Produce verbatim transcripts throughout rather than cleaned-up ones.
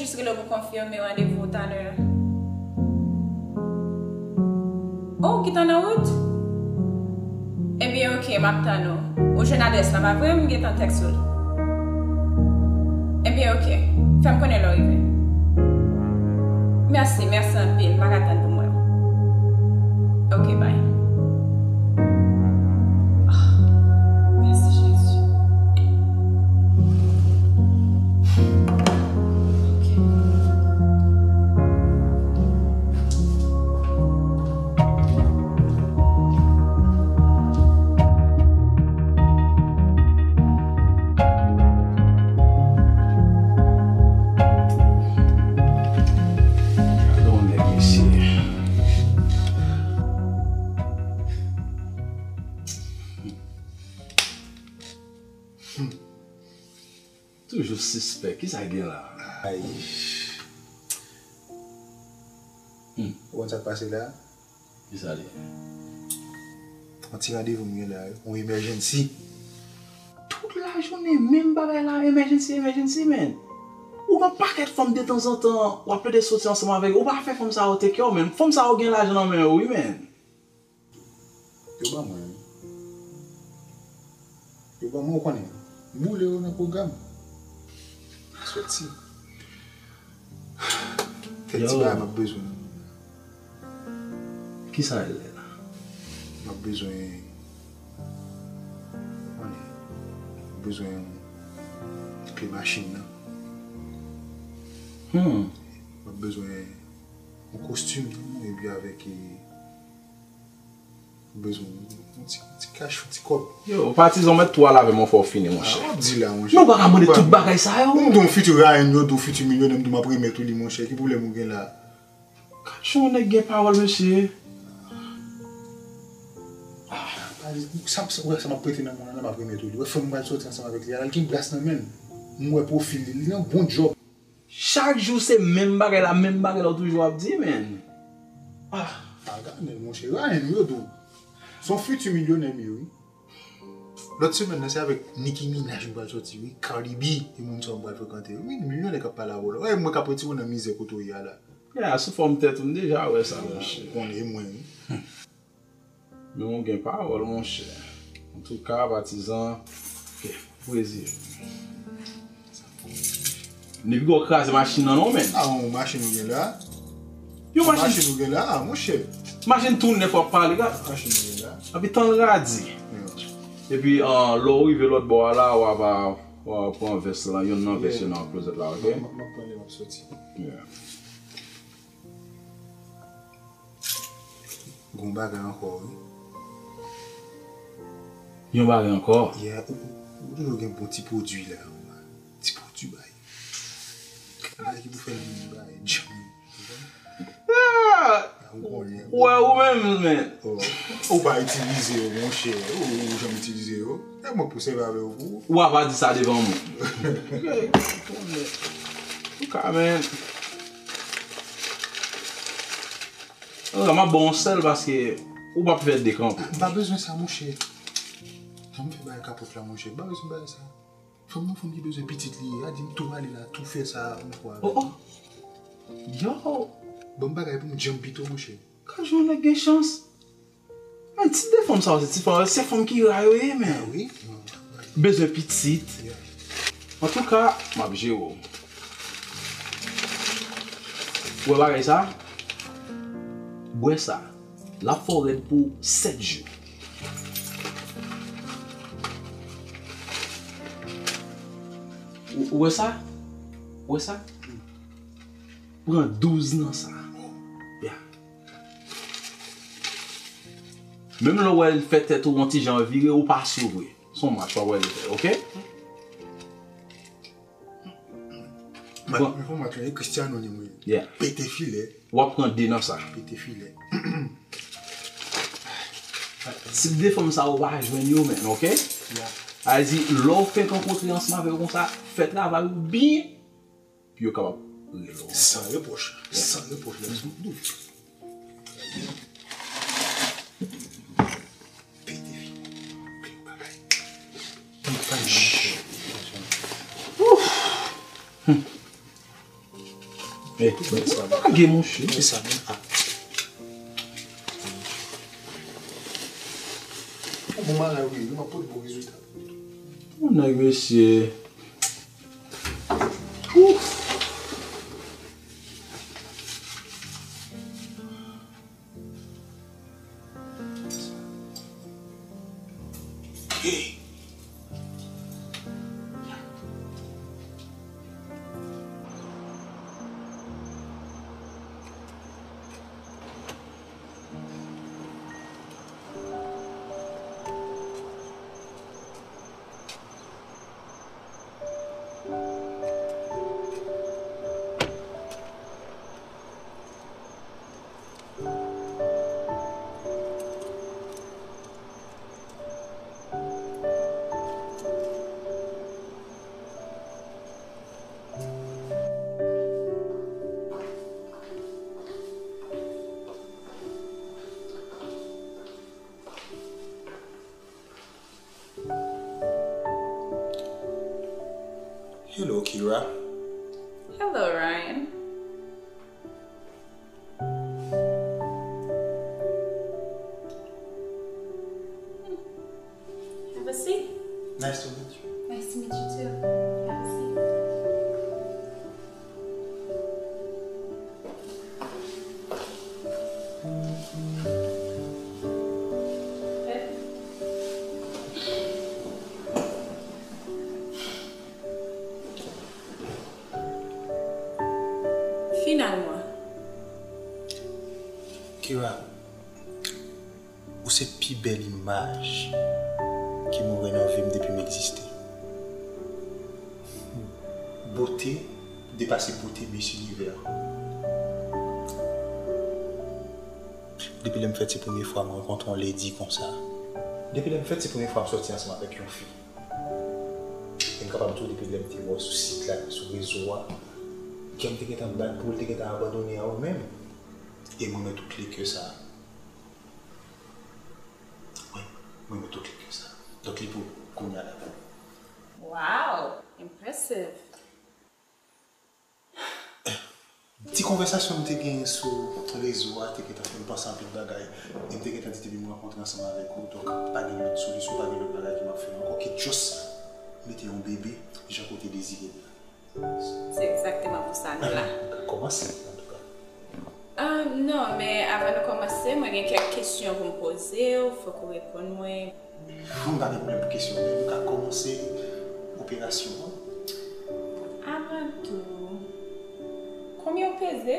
Jis rele w pou konfime randevou w talè. Oh, ou gentan nan wout? Ebyen, oke, m ap tann ou. Ou jwenn adrès la, pa vre? M gentan tèks ou l. Ebyen, oke. Fè m konnen lè w rive. Mèsi, mèsi anpil. M pa ka tann pou m wè w. Oke, bay. Ah, mèsi, Jezi. Oke. Gade yon nèg, mesye. Hmm. Toujou sispèk. Kisa k gen la? Ay. Hmm. Ou konn sa k pase la? Kisa l ye? Yon ti randevou m gen la, yon emergency. Tout lajounen, menm bagay la, emergency, emergency, man. Ou gen pakèt fanm detanzantan, w ap plede soti ansanm avèk yo. Ou pa fè fanm sa yo take care w, man. Fanm sa yo gen lajan nan men yo, wi, man. Yo ban mwen, wi. Yo ban mwen, ou konnen. M boule yo nan pwogram. Soti. Kèk ti bagay m ap bezwen nan men m nan. Kisa l ye la? M ap bezwen, ou konnen, m ap bezwen kle machin nan. Hmm. M ap bezwen yon kostim tou, epi avèk, e, Ou bezwen yon ti, ti kach, yon ti kòb. Yo, patizan, w mèt tou al avè m, fò w fini, monchè. Ah, w ap di la, monchè. Men w pa ka mande tout bagay sa yo. M di w fiti Ryan, yo di w fiti milyonè, m di w m ap remèt ou li, monchè. Ki pwoblèm ou gen la? Gad jan yon nèg gen pawòl, mesye. Ah, sa, sa, wè, sa m ap prete nan mwen an, m ap remèt ou li. Wè, fanm m pral soti ansanm avèk li a, l gen bras nan men l. M wè pwofil li, li nan bon djòb. Chak jou se menm bagay la, menm bagay la w toujou ap di, man. Ah, ah, gade l, monchè. Ryan, wi, yo di w. Se yon fiti milyonè m ye, wi. Lòt semèn nan, se avèk Nicki Minaj m pral soti, wi. Cardi B, e moun sa yo m pral frekante. Wi, milyonè k ap pale avè w la. Wè, mwen k ap retire w nan mizè kote w ye a la. Ya, sou fòm tèt ou, m deja wè sa, monchè. Ou konnen, e mwen, wi. Men w gen pawòl, monchè. Antouka, patizan, ok, prezi. Depi w kraze machin nan, non, men. Ah, yon machin ou gen la? Yon machin. Machin ou gen la, ah, monchè. Machin tou nèf w ap pale, gad. Machin ou gen la? Epi tan l radi. Yeah. Epi, ah, lè w rive lòt bò a la, w ap, w ap pran vès la, yonn nan vès yo nan klozèt la, ok? M ap, m ap pran li, m ap soti. Yeah. Gon bagay ankò, wi. Yon bagay ankò? Yeah, ou, ou, ou toujou gen bon ti pwodui la, wi. Ti pwodui bay. Bagay ki pou fè l vin bay, djanm. Ah! Ou konnen. Wè, ou menm, men. Oh. Ou pa itilize yo, monchè. Ou, ou janm itilize yo. E mwen pou sèvi avè yo pou ou. Ou pa di sa devan moun. Ou ka, men. An, m ap ba w yon sèl paske ou p ap fè dekanpe. M pa bezwen sa, monchè. Jan m fè bagay kapòt la, monchè. M pa bezwen bagay sa. Fanm nan, fanm ki bezwen pitit li ye. A di m tou ale la, tou fè sa yon fwa avè l. Oh, oh. Yo! Ban m bagay pou m djanm pito, monchè. Gad jan yon nèg gen chans. Men, ti de fanm sa yo, se ti fanm, se fanm ki ra yo ye, men. Ah wi. Bezwen pitit. Yeah. Antouka, m ap jere w. Ou wè bagay sa? Bwè sa. L ap fè w rèd pou sèt jou. Ou, ou wè sa? Ou wè sa? Pran douz nan sa. Ya. Menm lè w wè l fè tèt ou yon ti jan vire, ou pa sou vre. Se yon match w ap wè l fè, oke? Match, bon. Yon match la, e Cristiano li mwen. Yeah. Pete filè. W ap pran de nan sa. Pete filè. Tip de fanm sa ou pa jwenn yo menm, oke? Yeah. Sa vle di, lè w fenk rankontre ansanm avè yo konsa, fè travay ou byen. Pou yo kapab rele w. San repwòch. Yeah. San repwòch, lè m sou douf. Pete fi. Pete bagay. Pete bagay. Ouf. Hey, lage monchè. Ki sa menm? Ah. Bon bagay wi, nou ap pote bon rezilta. Bon nèg mesye. Ouf. Hey. Hello, Kira. Hello, Ryan. Have a seat. Nice to meet you. Nice to meet you too. Have a seat. Finalman. Kira, ou se pi bèl imaj ke mwen wè nan vi m depi m egziste. Bote depase bote Miss Univers. Depi lè m fèt, se premye fwa m rankontre yon lady konsa. Depi lè m fèt, se premye fwa m sòti ansanm avèk yon fi. E m kapab di w, depi lè m te wè w sou sit la, sou rezo a, kè m te gentan bat pou w, l te gentan abandone a ou menm. E mwen mèt ou kle kè sa. Wi, mwen mèt ou kle kè sa. Donk, li pou ou, kounye a la pou ou. Wow! Impressive! Ti konvèsasyon m te genyen sou rezo a te gentan fè m panse anpil bagay. E m te gentan di depi m rankontre ansanm avèk ou, donk pa gen lòt solisyon, pa gen lòt bagay ke m ap fè ankò ke just mete yon bebe jan ke w te dezire l la. Se egzakteman pou sa nou la. Kòmanse, antouka. Ah, non, men avan nou kòmanse, mwen gen kèk kesyon pou m poze w, fòk ou reponn mwen. M pa gen pwoblèm pou kesyon, men nou ka kòmanse operasyon an. Avan tou, konbyen w peze?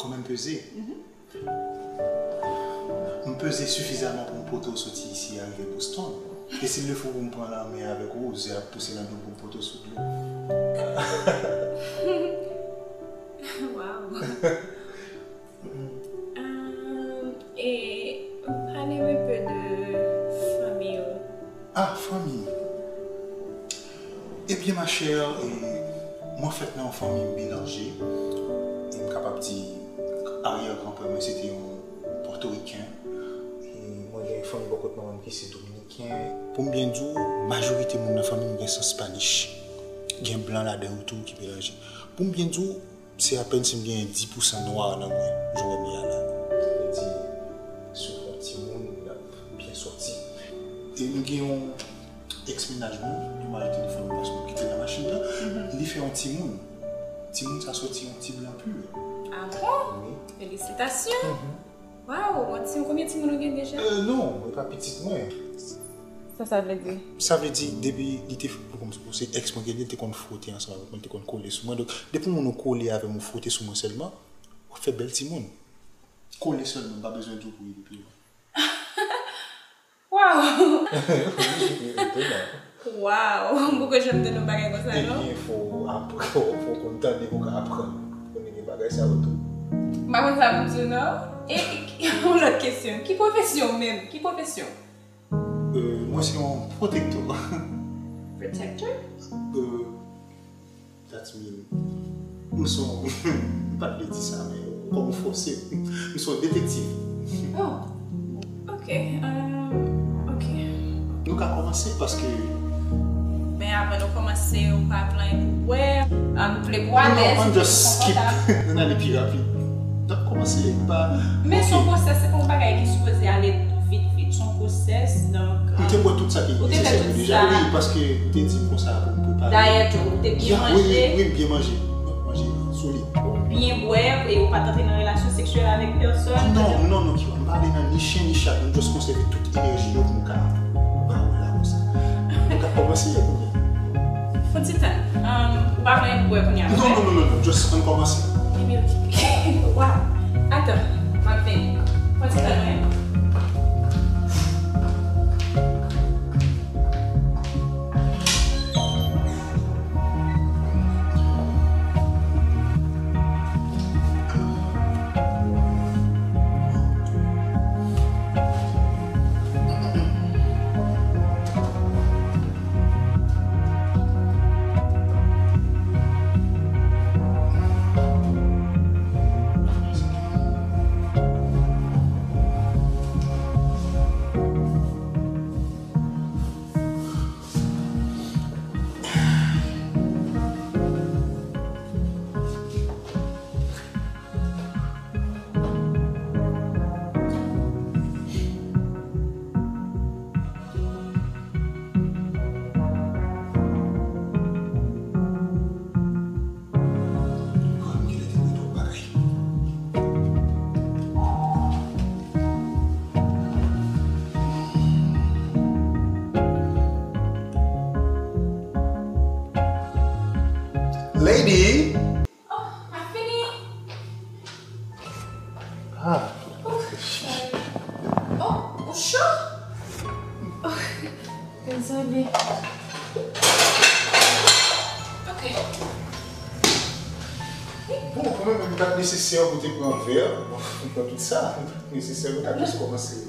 Konbyen m peze? Mhm. M peze sifizaman pou m pote w soti isi a rive Boston. E si l le fo pou m pran lanmè avèk ou, ze ap pouse nan do m pou m pote w sou dlo. Wow. Euh, e pale m un peu de fanmi w. Ah, fanmi. Ebyen, ma chère, e, mwen fèt nan yon fanmi melanje. E m kapab di, aryè granpè mwen, se te yon pòtoriken. E mwen gen fanmi bò kot manman m ki se dominiken. Pou m byen di w, majorite moun nan fanmi m gen san Spanish. Gen blan ladan yo tou ki melanje. Pou m byen di w, se apèn si m genyen dis pousan nwa nan mwen, jan w wè m ye a la. Sa vle di, si w fè yon timoun, l ap byen sòti. E m gen yon eks mennaj mwen, li mare telefòn mwen paske mwen kite l nan machin nan. Mhm. Li fè yon timoun. Timoun sa sòti yon ti blan pur. Ah bon? Wi. Felisitasyon. Mhm. Waw, yon ti, konbyen timoun ou gen deja? Euh, non, e pa pitit mwen. Sa sa vle di? Sa vle di, depi li te, pou kòm se eks mwen gen li, li te konn fwote ansanm avèk mwen, li te konn kole sou mwen. Donk, depi yon moun ou kole avè m, ou fwote sou mwen sèlman, w ap fè bèl timoun. Kole sèlman, m pa bezwen di w pou li pi lwen. Waw! Wi, wi, wi, wi. Waw! M poko janm tande yon bagay konsa, non? Ebyen, fò w apr-, fò, fò w konn tande pou w ka aprann. Konnen gen bagay sa yo tou. M pa konn sa pou m di w, non. E, e, yon lòt kesyon. Ki pwofesyon w menm? Ki pwofesyon w? Euh, mwen se yon pwotektè. Protector? Euh, That's mean. M se yon, m pa t vle di sa, men kòm ou fòse m. M se yon detektiv. Oh, ok, euh, ok. Nou ka kòmanse paske Men avan nou kòmanse, ou pa pran pou bwè. An, m vle pou alèz, Non, ann just skip. Ann ale pi rapid. N ap kòmanse pa. Men se yon pwosès, se pa yon bagay ki sipoze ale vit vit. Se yon pwosès, donk. M te bwè tout sa ki nesesè yo deja, wi, paske ou te di m konsa pou m prepare. Dayè tou, ou te byen manje. Wi, wi, m byen manje. Manje solid. Ou byen bwè, e ou pa t antre nan relasyon seksyèl avèk pèsòn. Non, non, non, ki m pa vle nan ni chen ni chat, m just konsève tout enèji yo pou m ka ba ou la konsa. Nou ka kòmanse kounye a. Fon ti tann. Um, ou pa vle bwè kounye a, Non, non, non, non, non, just ann kòmanse. Ebyen, ok. Waw. Atan, m ap vini. Fon ti tann, wi. Lady! Oh, m ap fini. Ah. Oh, ou cho? Oh, dezole. Ok. Bon, kanmenm, li pa t nesesè pou te pran vè, pou pran tout sa. Li pa t nesesè, nou ka jis kòmanse.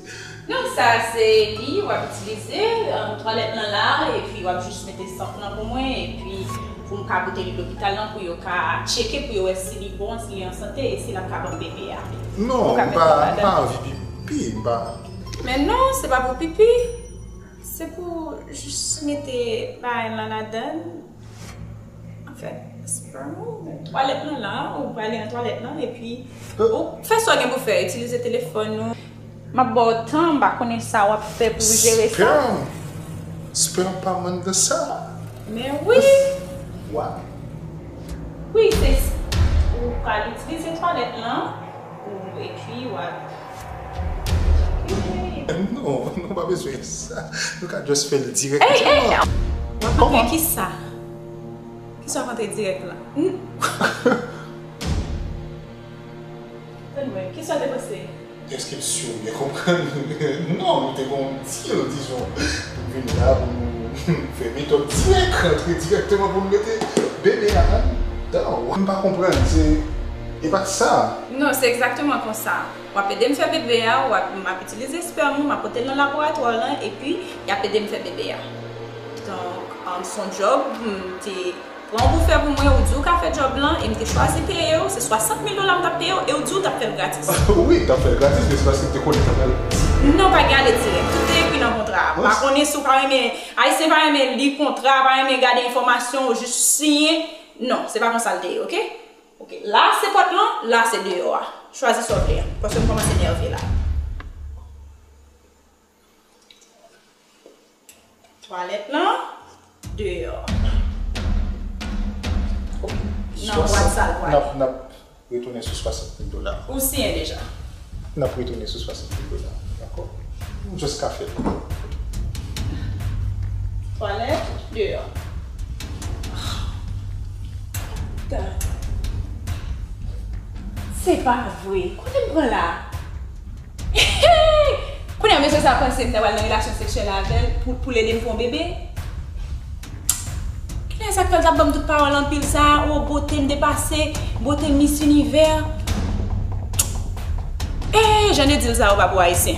Non, sa se li, w ap itilize, um, twalèt lan la, epi w ap jis mete sant lan pou mwen, epi pou m ka pote li lopital lan, pou yo ka tcheke, pou yo wè si li bon, si li an sante, e si l ap ka ban bebe a. Non, m pa, m pa anvi pipi, m pa. Men non, se pa pou pipi. Se pou jis mete bagay lan ladan. Anfèt, sperm ou, twalèt lan la, ou prale nan twalèt lan, epi ou fè sa w gen pou fè, itilize telefòn ou. M ap ba w tan, m pa konnen sa w ap fè pou jere sa. Sperm? Sperm pa mande sa. Men wi. Wow. Wi, se ou pral itilize twalèt lan, ou epi w ap. Non, nou pa bezwen sa. Nou ka just fè l Ey, ey, dirèkteman. w ap antre kisa? Kisa w ap antre dirèk la? N- Tann mwen, kisa w te panse? Èske m si w byen konprann? Non, nou te gen yon deal, dizon. Nou vin la pou nou fè metòd dirèk, antre dirèkteman pou nou mete bebe a anndan. M pa konprann, se, e pa sa. Non, se egzakteman konsa. W ap ede m fè bebe a, w ap, m ap itilize espèm ou, m ap pote l nan laboratwa lan, epi y ap ede m fè bebe a. Donk, um, se yon djòb, m te pran w pou fè pou mwen, ou di w ka fè djòb lan, e m te chwazi peye w, se swasant mil dola m t ap peye w, e w di w t ap fè l gratis. Wi, m t ap fè l gratis, men se paske m te konnen sa pral di. Non, pa gen ale dirèk. Tout te ekri nan kontra a. M pa konnen si w pa renmen, Ayisyen pa renmen li kontra, pa renmen gade enfòmasyon, ou jis siyen. Non, se pa konsa l te ye, oke? Oke, la se pòt lan, la se deyò a. Chwazi sa w vle an. Paske m kòmanse nève la. Twalèt lan, deyò. Nan bwat sa l pwale. N ap retounen sou swasant mil dola. Ou siyen deja. N ap retounen sou swasant mil dola. Dakò? Nou just ka fè l. Twalèt, deyò. Se pa vre. Kote m pran la? Kounye a, mesye sa panse m ta pral nan relasyon seksyèl avè l pou, pou l ede m fè yon bebe? Kilè sa k fè l t ap ban m tout pawòl anpil sa a? O, bote m depase, bote m Miss Univers. Ee, jan de dil sa yo pa pou Ayisyen.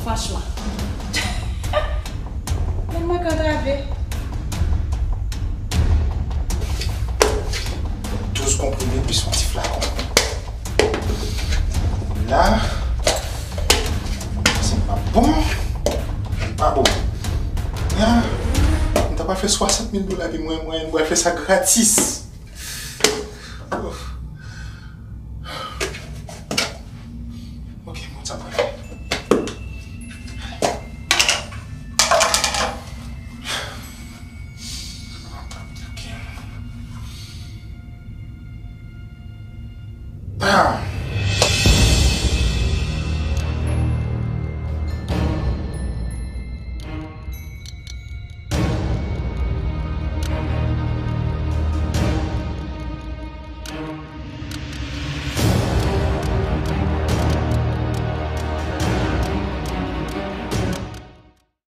Franchman. Men mwen k antrave. Douz konprime plis yon ti flakon. La, se pa bon. Pa bon. La, m t ap Pral fè swasant mil dola epi mwen, mwen, mwen pral fè sa gratis.